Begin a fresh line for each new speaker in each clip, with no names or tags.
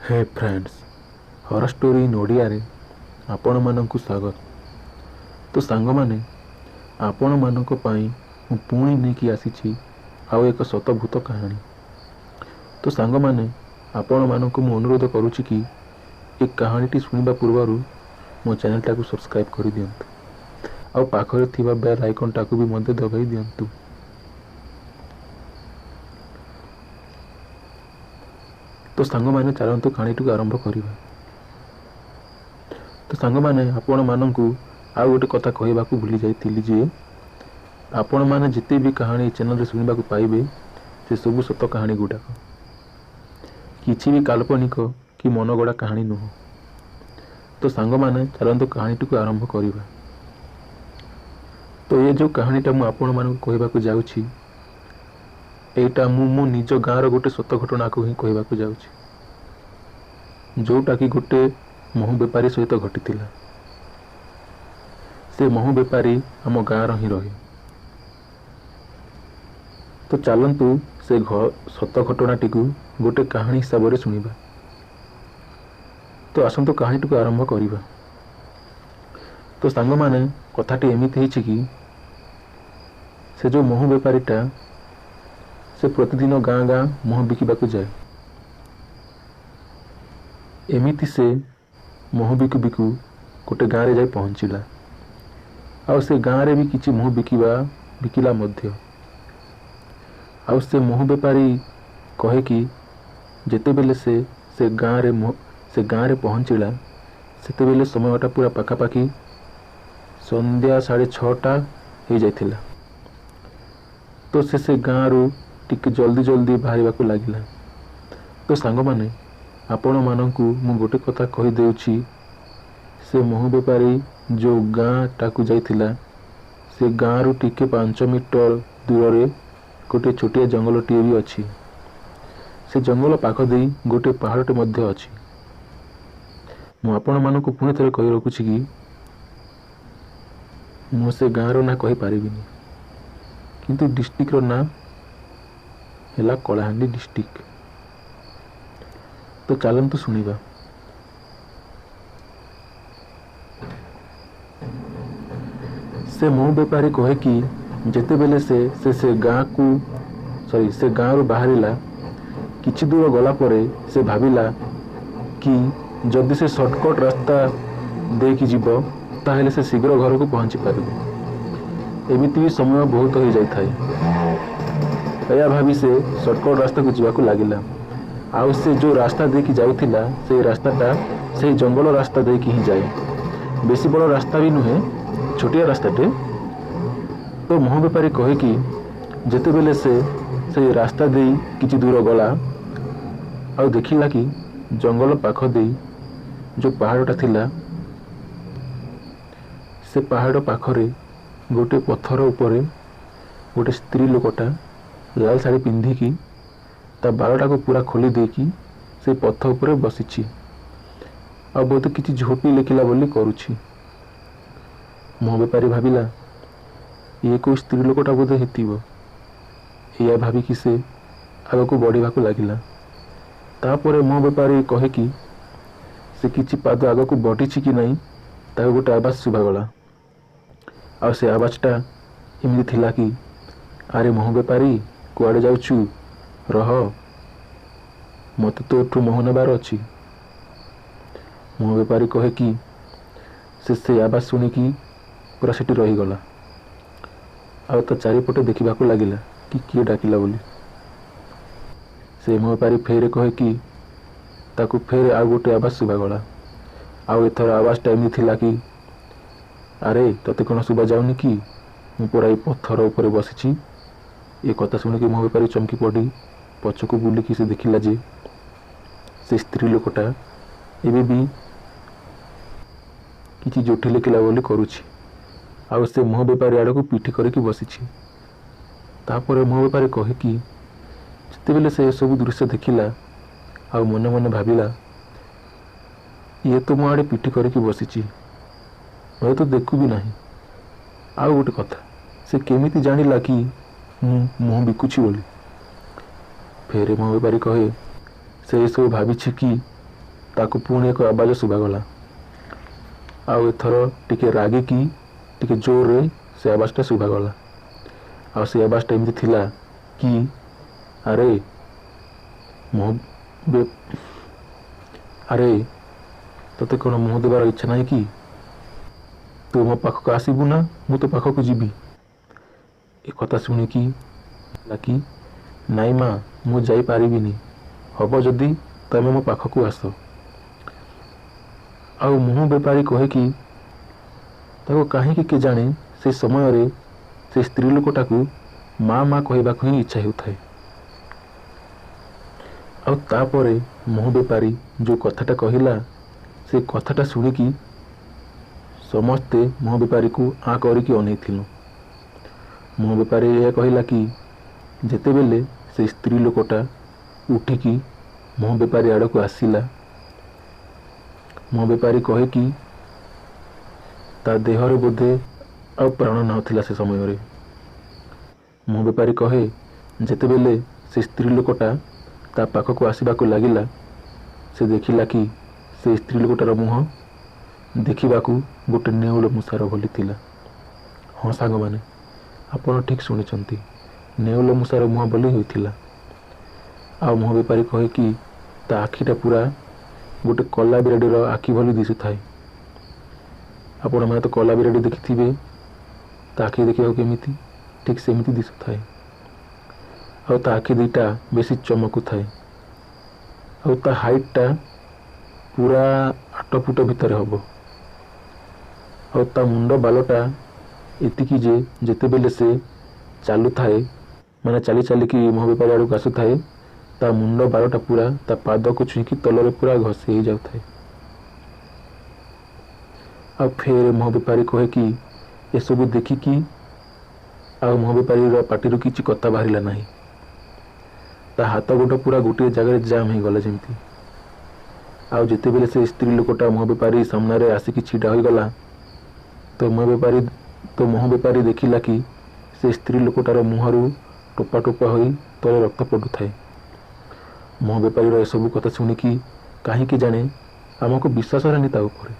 Hey friends, horror story in ଓଡ଼ିଆରେ ଆପଣମାନଙ୍କୁ ସ୍ୱାଗତ। ତ ସାଙ୍ଗମାନେ, ଆପଣମାନଙ୍କ ପାଇଁ ମୁଁ ପୁଣି ନେଇକି ଆସିଛି ଆଉ ଏକ ସତଭୂତ କାହାଣୀ। ତ ସାଙ୍ଗମାନେ, ଆପଣମାନଙ୍କୁ ମୁଁ ଅନୁରୋଧ କରୁଛି କି ଏ କାହାଣୀଟି ଶୁଣିବା ପୂର୍ବରୁ ମୋ ଚ୍ୟାନେଲଟାକୁ ସବସ୍କ୍ରାଇବ୍ କରିଦିଅନ୍ତୁ ଆଉ ପାଖରେ ଥିବା ବେଲ୍ ଆଇକନ୍ଟାକୁ ବି ମଧ୍ୟ ଦବାଇ ଦିଅନ୍ତୁ। ତ ସାଙ୍ଗମାନେ, ଚାଲନ୍ତୁ କାହାଣୀଟିକୁ ଆରମ୍ଭ କରିବା। ତ ସାଙ୍ଗମାନେ, ଆପଣମାନଙ୍କୁ ଆଉ ଗୋଟେ କଥା କହିବାକୁ ଭୁଲି ଯାଇଥିଲି ଯେ ଆପଣମାନେ ଯେତେ ବି କାହାଣୀ ଏ ଚ୍ୟାନେଲରେ ଶୁଣିବାକୁ ପାଇବେ ସେ ସବୁ ସତ କାହାଣୀ ଗୁଡ଼ାକ, କିଛି ବି କାଳ୍ପନିକ କି ମନଗଢ଼ା କାହାଣୀ ନୁହଁ। ତ ସାଙ୍ଗମାନେ, ଚାଲନ୍ତୁ କାହାଣୀଟିକୁ ଆରମ୍ଭ କରିବା। ତ ଏ ଯେଉଁ କାହାଣୀଟା ମୁଁ ଆପଣମାନଙ୍କୁ କହିବାକୁ ଯାଉଛି, ଏଇଟା ମୁଁ ମୋ ନିଜ ଗାଁର ଗୋଟେ ସତ ଘଟଣାକୁ ହିଁ କହିବାକୁ ଯାଉଛି, ଯେଉଁଟାକି ଗୋଟେ ମହୁ ବେପାରୀ ସହିତ ଘଟିଥିଲା। ସେ ମହୁ ବେପାରୀ ଆମ ଗାଁର ହିଁ ରହେ। ତ ଚାଲନ୍ତୁ ସେ ସତ ଘଟଣାଟିକୁ ଗୋଟେ କାହାଣୀ ହିସାବରେ ଶୁଣିବା। ତ ଆସନ୍ତୁ କାହାଣୀଟିକୁ ଆରମ୍ଭ କରିବା। ତ ସାଙ୍ଗମାନେ, କଥାଟି ଏମିତି ହେଇଛି କି ସେ ଯେଉଁ ମହୁ ବେପାରୀଟା, ସେ ପ୍ରତିଦିନ ଗାଁ ଗାଁ ମହୁ ବିକିବାକୁ ଯାଏ। ଏମିତି ସେ ମହୁ ବିକୁ ବିକୁ ଗୋଟେ ଗାଁରେ ଯାଇ ପହଞ୍ଚିଲା ଆଉ ସେ ଗାଁରେ ବି କିଛି ମହୁ ବିକିଲା ମଧ୍ୟ। ଆଉ ସେ ମହୁ ବେପାରୀ କହେ କି ଯେତେବେଳେ ସେ ସେ ଗାଁରେ ପହଞ୍ଚିଲା, ସେତେବେଳେ ସମୟଟା ପୁରା ପାଖାପାଖି ସନ୍ଧ୍ୟା 6:30 ହେଇଯାଇଥିଲା। ତ ସେ ସେ ଗାଁରୁ ଟିକେ ଜଲ୍ଦି ଜଲ୍ଦି ବାହାରିବାକୁ ଲାଗିଲା। ତ ସାଙ୍ଗମାନେ, ଆପଣମାନଙ୍କୁ ମୁଁ ଗୋଟେ କଥା କହିଦେଉଛି, ସେ ମହୁ ବେପାରୀ ଯେଉଁ ଗାଁଟାକୁ ଯାଇଥିଲା, ସେ ଗାଁରୁ ଟିକେ 5 ମିଟର ଦୂରରେ ଗୋଟେ ଛୋଟିଆ ଜଙ୍ଗଲଟିଏ ବି ଅଛି। ସେ ଜଙ୍ଗଲ ପାଖ ଦେଇ ଗୋଟେ ପାହାଡ଼ଟେ ମଧ୍ୟ ଅଛି। ମୁଁ ଆପଣମାନଙ୍କୁ ପୁଣି ଥରେ କହି ରଖୁଛି କି ମୁଁ ସେ ଗାଁର ନାଁ କହିପାରିବିନି, କିନ୍ତୁ ଡିଷ୍ଟ୍ରିକ୍ଟର ନାଁ ହେଲା କଳାହାଣ୍ଡି ଡିଷ୍ଟ୍ରିକ୍ଟ। ତ ଚାଲନ୍ତୁ ଶୁଣିବା। ସେ ମହୁ ବେପାରୀ କହେ କି ଯେତେବେଳେ ସେ ସେ ସେ ଗାଁକୁ ସରି ସେ ଗାଁରୁ ବାହାରିଲା, କିଛି ଦୂର ଗଲା ପରେ ସେ ଭାବିଲା କି ଯଦି ସେ ସର୍ଟକଟ୍ ରାସ୍ତା ଦେଇକି ଯିବ ତାହେଲେ ସେ ଶୀଘ୍ର ଘରକୁ ପହଞ୍ଚି ପାରିବ। ଏମିତି ବି ସମୟ ବହୁତ ହୋଇଯାଇଥାଏ। ଏହା ଭାବି ସେ ସର୍ଟକଟ୍ ରାସ୍ତାକୁ ଯିବାକୁ ଲାଗିଲା। ଆଉ ସେ ଯେଉଁ ରାସ୍ତା ଦେଇକି ଯାଉଥିଲା, ସେଇ ରାସ୍ତାଟା ସେଇ ଜଙ୍ଗଲ ରାସ୍ତା ଦେଇକି ହିଁ ଯାଏ। ବେଶୀ ବଡ଼ ରାସ୍ତା ବି ନୁହେଁ, ଛୋଟିଆ ରାସ୍ତାଟେ। ତ ମହୁ ବେପାରୀ କହିକି ଯେତେବେଳେ ସେ ସେଇ ରାସ୍ତା ଦେଇ କିଛି ଦୂର ଗଲା ଆଉ ଦେଖିଲା କି ଜଙ୍ଗଲ ପାଖ ଦେଇ ଯେଉଁ ପାହାଡ଼ଟା ଥିଲା, ସେ ପାହାଡ଼ ପାଖରେ ଗୋଟେ ପଥର ଉପରେ ଗୋଟେ ସ୍ତ୍ରୀ ଲୋକଟା ଲାଲ ଶାଢ଼ୀ ପିନ୍ଧିକି ତା ବାଳଟାକୁ ପୁରା ଖୋଲି ଦେଇକି ସେ ପଥ ଉପରେ ବସିଛି ଆଉ ବୋଧେ କିଛି ଝୋଟି ଲେଖିଲା ବୋଲି କରୁଛି। ମହୁ ବେପାରୀ ଭାବିଲା ଇଏ କେଉଁ ସ୍ତ୍ରୀ ଲୋକଟା ବୋଧେ ହେଇଥିବ। ଏଇଆ ଭାବିକି ସେ ଆଗକୁ ବଢ଼ିବାକୁ ଲାଗିଲା। ତାପରେ ମହୁ ବେପାରୀ କହିକି ସେ କିଛି ପାଦ ଆଗକୁ ବଢ଼ିଛି କି ନାହିଁ, ତାକୁ ଗୋଟେ ଆବାଜ ଶୁଭାଗଲା। ଆଉ ସେ ଆବାଜଟା ଏମିତି ଥିଲା କି, ଆରେ ମହୁ ବେପାରୀ, କୁଆଡ଼େ ଯାଉଛୁ, ରହ, ମୋତେ ତୋଠୁ ମହୁ ନେବାର ଅଛି। ମହୁ ବେପାରୀ କହେ କି ସେ ସେ ଆବାଜ ଶୁଣିକି ପୁରା ସେଠି ରହିଗଲା ଆଉ ତା ଚାରିପଟେ ଦେଖିବାକୁ ଲାଗିଲା କି କିଏ ଡାକିଲା ବୋଲି। ସେ ମହୁ ବେପାରୀ ଫେରେ କହେ କି ତାକୁ ଫେରେ ଆଉ ଗୋଟେ ଆବାଜ ଶୁଭାଗଲା। ଆଉ ଏଥର ଆବାଜଟା ଏମିତି ଥିଲା କି, ଆରେ ତୋତେ କ'ଣ ଶୁଭା ଯାଉନି କି, ମୁଁ ପୁରା ଏଇ ପଥର ଉପରେ ବସିଛି। ଏ କଥା ଶୁଣିକି ମହୁ ବେପାରୀ ଚମକି ପଡ଼ି ପଛକୁ ବୁଲିକି ସେ ଦେଖିଲା ଯେ ସେ ସ୍ତ୍ରୀ ଲୋକଟା ଏବେ ବି କିଛି ଜୋଠି ଲେଖିଲା ବୋଲି କରୁଛି ଆଉ ସେ ମହୁ ବେପାରୀ ଆଡ଼କୁ ପିଠି କରିକି ବସିଛି। ତାପରେ ମହୁ ବେପାରୀ କହିକି ଯେତେବେଳେ ସେ ଏସବୁ ଦୃଶ୍ୟ ଦେଖିଲା ଆଉ ମନେ ମନେ ଭାବିଲା, ଇଏ ତ ମୋ ଆଡ଼େ ପିଠି କରିକି ବସିଛି, ମୋତେ ତ ଦେଖୁ ବି ନାହିଁ। ଆଉ ଗୋଟେ କଥା, ସେ କେମିତି ଜାଣିଲା କି ମୁଁ ମହୁ ବିକୁଛି ବୋଲି? ଫେରେ ମହୁ ବେପାରୀ କହେ ସେ ଏସବୁ ଭାବିଛି କି ତାକୁ ପୁଣି ଏକ ଆବାଜ ଶୁଭାଗଲା। ଆଉ ଏଥର ଟିକେ ରାଗିକି ଟିକେ ଜୋରରେ ସେ ଆବାଜଟା ଶୁଭାଗଲା। ଆଉ ସେ ଆବାଜଟା ଏମିତି ଥିଲା କି, ଆରେ ମୁହଁ, ଆରେ ତୋତେ କ'ଣ ମୁହଁ ଦେବାର ଇଚ୍ଛା ନାହିଁ କି? ତୁ ମୋ ପାଖକୁ ଆସିବୁ ନା ମୁଁ ତୋ ପାଖକୁ ଯିବି? ଏ କଥା ଶୁଣିକି କି, ନାଇଁ ମା, ମୁଁ ଯାଇପାରିବିନି, ହବ ଯଦି ତମେ ମୋ ପାଖକୁ ଆସ। ଆଉ ମୁହଁ ବେପାରୀ କହିକି ତାକୁ କାହିଁକି କେଜାଣି ସେ ସମୟରେ ସେ ସ୍ତ୍ରୀ ଲୋକଟାକୁ ମା ମା କହିବାକୁ ହିଁ ଇଚ୍ଛା ହେଉଥାଏ। ଆଉ ତାପରେ ମୁହଁ ବେପାରୀ ଯେଉଁ କଥାଟା କହିଲା, ସେ କଥାଟା ଶୁଣିକି ସମସ୍ତେ ମୁହଁ ବେପାରୀକୁ ଆଁ କରିକି ଅନେଇଥିଲୁ। ମୁହଁ ବେପାରୀ ଏହା କହିଲା କି ଯେତେବେଳେ ସେ ସ୍ତ୍ରୀ ଲୋକଟା ଉଠିକି ମୁହଁ ବେପାରୀ ଆଡ଼କୁ ଆସିଲା, ମୁହଁ ବେପାରୀ କହିକି ତା ଦେହରେ ବୋଧେ ଆଉ ପ୍ରାଣ ନଥିଲା ସେ ସମୟରେ। ମୁହଁ ବେପାରୀ କହେ ଯେତେବେଳେ ସେ ସ୍ତ୍ରୀ ଲୋକଟା ତା ପାଖକୁ ଆସିବାକୁ ଲାଗିଲା, ସେ ଦେଖିଲା କି ସେ ସ୍ତ୍ରୀ ଲୋକଟାର ମୁହଁ ଦେଖିବାକୁ ଗୋଟେ ନେଉଳ ମୂଷାର ଭଳି ଥିଲା। ହଁ ସାଙ୍ଗମାନେ, ଆପଣ ଠିକ୍ ଶୁଣିଛନ୍ତି, ନେଉଳ ମୂଷାର ମୁହଁ ବୋଲି ହୋଇଥିଲା। ଆଉ ମୁହଁ ବେପାରୀ କହେ କି ତା ଆଖିଟା ପୁରା ଗୋଟେ କଲା ବିରାଡ଼ିର ଆଖି ଭଳି ଦିଶୁଥାଏ। ଆପଣମାନେ ତ କଲା ବିରାଡ଼ି ଦେଖିଥିବେ, ତା ଆଖି ଦେଖିବାକୁ କେମିତି, ଠିକ୍ ସେମିତି ଦିଶୁଥାଏ। ଆଉ ତା ଆଖି ଦୁଇଟା ବେଶୀ ଚମକୁଥାଏ। ଆଉ ତା ହାଇଟ୍ଟା ପୁରା 8 ଫୁଟ ଭିତରେ ହେବ। ଆଉ ତା ମୁଣ୍ଡ ବାଲଟା ଏତିକି ଯେ ଯେତେବେଳେ ସେ ଚାଲୁଥାଏ, ମାନେ ଚାଲି ଚାଲିକି ମୁହଁ ବେପାରୀ ଆଡ଼କୁ ଆସୁଥାଏ, ତା ମୁଣ୍ଡ ବାଲଟା ପୁରା ତା ପାଦକୁ ଛୁଇଁକି ତଳରେ ପୁରା ଘଷି ହେଇଯାଉଥାଏ। ଆଉ ଫେର ମୁହଁ ବେପାରୀ କହେ କି ଏସବୁ ଦେଖିକି ଆଉ ମୁହଁ ବେପାରୀର ପାଟିରୁ କିଛି କଥା ବାହାରିଲା ନାହିଁ। ତା ହାତ ଗୋଡ଼ ପୁରା ଗୋଟିଏ ଜାଗାରେ ଜାମ୍ ହେଇଗଲା ଯେମିତି। ଆଉ ଯେତେବେଳେ ସେ ସ୍ତ୍ରୀ ଲୋକଟା ମୁହଁ ବେପାରୀ ସାମ୍ନାରେ ଆସିକି ଛିଡ଼ା ହୋଇଗଲା, ତ ମୁହଁ ବେପାରୀ ଦେଖିଲା କି ସେ ସ୍ତ୍ରୀ ଲୋକଟାର ମୁହଁରୁ ଟୋପା ଟୋପା ହୋଇ ତଳେ ରକ୍ତ ପଡ଼ୁଥାଏ। ମୁହଁ ବେପାରୀର ଏସବୁ କଥା ଶୁଣିକି କାହିଁକି ଜାଣେ ଆମକୁ ବିଶ୍ୱାସ ହେଲାନି ତା ଉପରେ,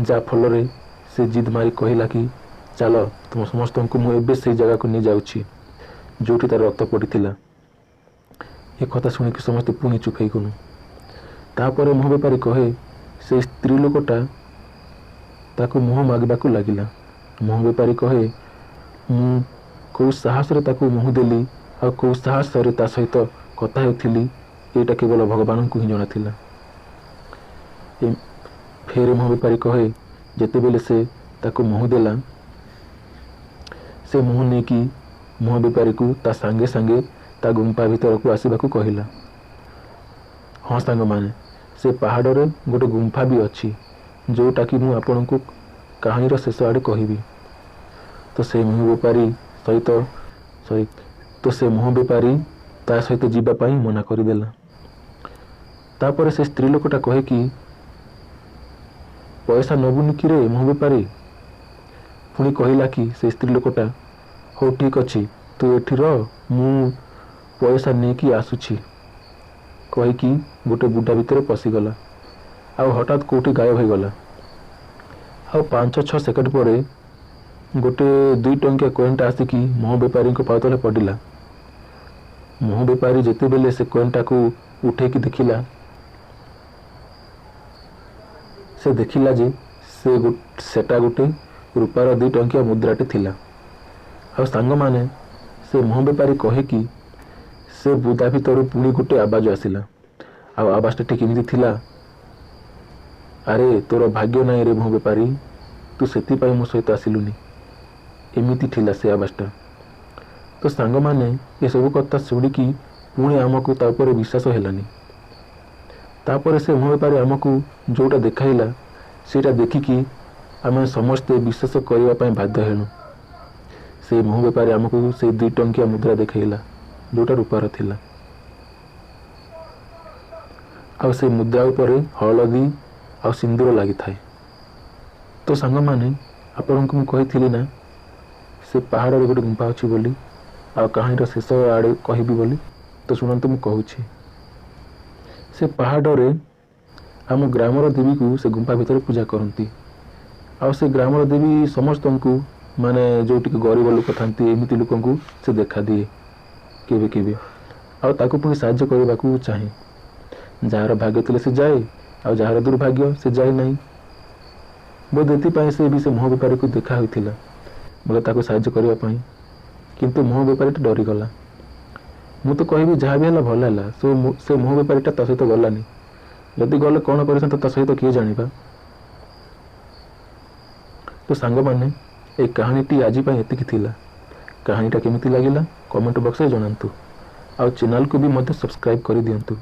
ଯାହାଫଳରେ ସେ ଜିଦ୍ ମାରି କହିଲା କି ଚାଲ, ତୁମ ସମସ୍ତଙ୍କୁ ମୁଁ ଏବେ ସେଇ ଜାଗାକୁ ନେଇଯାଉଛି ଯେଉଁଠି ତାର ରକ୍ତ ପଡ଼ିଥିଲା। ଏ କଥା ଶୁଣିକି ସମସ୍ତେ ପୁଣି ଚୁପ୍ ହେଇଗଲୁ। ତାପରେ ମୁହଁ ବେପାରୀ କହେ ସେ ସ୍ତ୍ରୀ ଲୋକଟା ତାକୁ ମୁହଁ ମାଗିବାକୁ ଲାଗିଲା। ମୁହଁ ବେପାରୀ କହେ ମୁଁ କେଉଁ ସାହସରେ ତାକୁ ମୁହଁ ଦେଲି ଆଉ କେଉଁ ସାହସରେ ତା ସହିତ କଥା ହେଉଥିଲି, ଏଇଟା କେବଳ ଭଗବାନଙ୍କୁ ହିଁ ଜଣାଥିଲା। ଫେର ମୁହଁ ବେପାରୀ କହେ ଯେତେବେଳେ ସେ ତାକୁ ମୁହଁ ଦେଲା, ସେ ମୁହଁ ନେଇକି ମୁହଁ ବେପାରୀକୁ ତା ସାଙ୍ଗେ ସାଙ୍ଗେ ତା ଗୁମ୍ଫା ଭିତରକୁ ଆସିବାକୁ କହିଲା। ହଁ ସାଙ୍ଗମାନେ, ସେ ପାହାଡ଼ରେ ଗୋଟେ ଗୁମ୍ଫା ବି ଅଛି, ଯେଉଁଟାକି ମୁଁ ଆପଣଙ୍କୁ କାହାଣୀର ଶେଷ ଆଡ଼େ କହିବି। ତ ସେ ମୁହଁ ବେପାରୀ ସହିତ ସରି ତ ସେ ମୁହଁ ବେପାରୀ ତା ସହିତ ଯିବା ପାଇଁ ମନା କରିଦେଲା। ତାପରେ ସେ ସ୍ତ୍ରୀ ଲୋକଟା କହେ କି ପଇସା ନେବୁନି କିରେ ମୁହଁ ବେପାରୀ? ପୁଣି କହିଲା କି ସେ ସ୍ତ୍ରୀ ଲୋକଟା, ହଉ ଠିକ୍ ଅଛି, ତୁ ଏଠି ରହ, ମୁଁ ପଇସା ନେଇକି ଆସୁଛି, କହିକି ଗୋଟେ ବୁଢ଼ା ଭିତରେ ପଶିଗଲା ଆଉ ହଠାତ୍ କେଉଁଠି ଗାୟବ ହୋଇଗଲା। ଆଉ 5-6 ସେକେଣ୍ଡ ପରେ ଗୋଟେ 2 ଟଙ୍କିଆ କଏନ୍ଟା ଆସିକି ମୁହଁ ବେପାରୀଙ୍କ ପାଦ ତଳେ ପଡ଼ିଲା। ମୁହଁ ବେପାରୀ ଯେତେବେଳେ ସେ କଏନ୍ଟାକୁ ଉଠେଇକି ଦେଖିଲା, ସେ ଦେଖିଲା ଯେ ସେଟା ଗୋଟେ ରୂପାର 2 ଟଙ୍କିଆ ମୁଦ୍ରାଟେ ଥିଲା। ଆଉ ସାଙ୍ଗମାନେ, ସେ ମୁହଁ ବେପାରୀ କହିକି ସେ ବୁଦା ଭିତରୁ ପୁଣି ଗୋଟେ ଆବାଜ ଆସିଲା। ଆଉ ଆବାଜଟା ଠିକ୍ ଏମିତି ଥିଲା, ଆରେ ତୋର ଭାଗ୍ୟ ନାହିଁ ରେ ମୁହଁ ବେପାରୀ, ତୁ ସେଥିପାଇଁ ମୋ ସହିତ ଆସିଲୁନି, ଏମିତି ଥିଲା ସେ ଆବାଜଟା। ତ ସାଙ୍ଗମାନେ, ଏସବୁ କଥା ଶୁଣିକି ପୁଣି ଆମକୁ ତା ଉପରେ ବିଶ୍ୱାସ ହେଲାନି। ତାପରେ ସେ ମୁହଁ ବେପାରୀ ଆମକୁ ଯେଉଁଟା ଦେଖାଇଲା, ସେଇଟା ଦେଖିକି ଆମେ ସମସ୍ତେ ବିଶ୍ୱାସ କରିବା ପାଇଁ ବାଧ୍ୟ ହେଲୁ। ସେ ମୁହଁ ବେପାରୀ ଆମକୁ ସେଇ 2 ଟଙ୍କିଆ ମୁଦ୍ରା ଦେଖାଇଲା, ଯେଉଁଟା ରୂପାର ଥିଲା। ଆଉ ସେ ମୁଦ୍ରା ଉପରେ ହଳଦୀ ଆଉ ସିନ୍ଦୁର ଲାଗିଥାଏ। ତ ସାଙ୍ଗମାନେ, ଆପଣଙ୍କୁ ମୁଁ କହିଥିଲି ନା ସେ ପାହାଡ଼ରେ ଗୋଟେ ଗୁମ୍ଫା ଅଛି ବୋଲି, ଆଉ କାହାଣୀର ଶେଷ ଆଡ଼େ କହିବି ବୋଲି। ତ ଶୁଣନ୍ତୁ, ମୁଁ କହୁଛି। ସେ ପାହାଡ଼ରେ ଆମ ଗ୍ରାମର ଦେବୀକୁ ସେ ଗୁମ୍ଫା ଭିତରେ ପୂଜା କରନ୍ତି। ଆଉ ସେ ଗ୍ରାମର ଦେବୀ ସମସ୍ତଙ୍କୁ, ମାନେ ଯେଉଁ ଟିକେ ଗରିବ ଲୋକ ଥାନ୍ତି, ଏମିତି ଲୋକଙ୍କୁ ସେ ଦେଖାଦିଏ କେବେ କେବେ, ଆଉ ତାକୁ ପୁଣି ସାହାଯ୍ୟ କରିବାକୁ ଚାହେଁ। ଯାହାର ଭାଗ୍ୟ ଥିଲେ ସେ ଯାଏ, ଆଉ ଯାହାର ଦୁର୍ଭାଗ୍ୟ ସେ ଯାଏ ନାହିଁ। ବୋଧେ ଏଥିପାଇଁ ସେ ବି ସେ ମୁହଁ ବେପାରୀକୁ ଦେଖା ହୋଇଥିଲା ବୋଲେ ତାକୁ ସାହାଯ୍ୟ କରିବା ପାଇଁ, କିନ୍ତୁ ମୁହଁ ବେପାରୀଟା ଡରିଗଲା। ମୁଁ ତ କହିବି ଯାହା ବି ହେଲା ଭଲ ହେଲା, ସେ ମୁହଁ ବେପାରୀଟା ତା ସହିତ ଗଲାନି। ଯଦି ଗଲେ କ'ଣ କରିଥାନ୍ତା ତା ସହିତ କିଏ ଜାଣିବା। ତ ସାଙ୍ଗମାନେ, ଏଇ କାହାଣୀଟି ଆଜି ପାଇଁ ଏତିକି ଥିଲା। କାହାଣୀଟା କେମିତି ଲାଗିଲା କମେଣ୍ଟ ବକ୍ସରେ ଜଣାନ୍ତୁ, ଆଉ ଚ୍ୟାନେଲକୁ ବି ମଧ୍ୟ ସବସ୍କ୍ରାଇବ୍ କରିଦିଅନ୍ତୁ।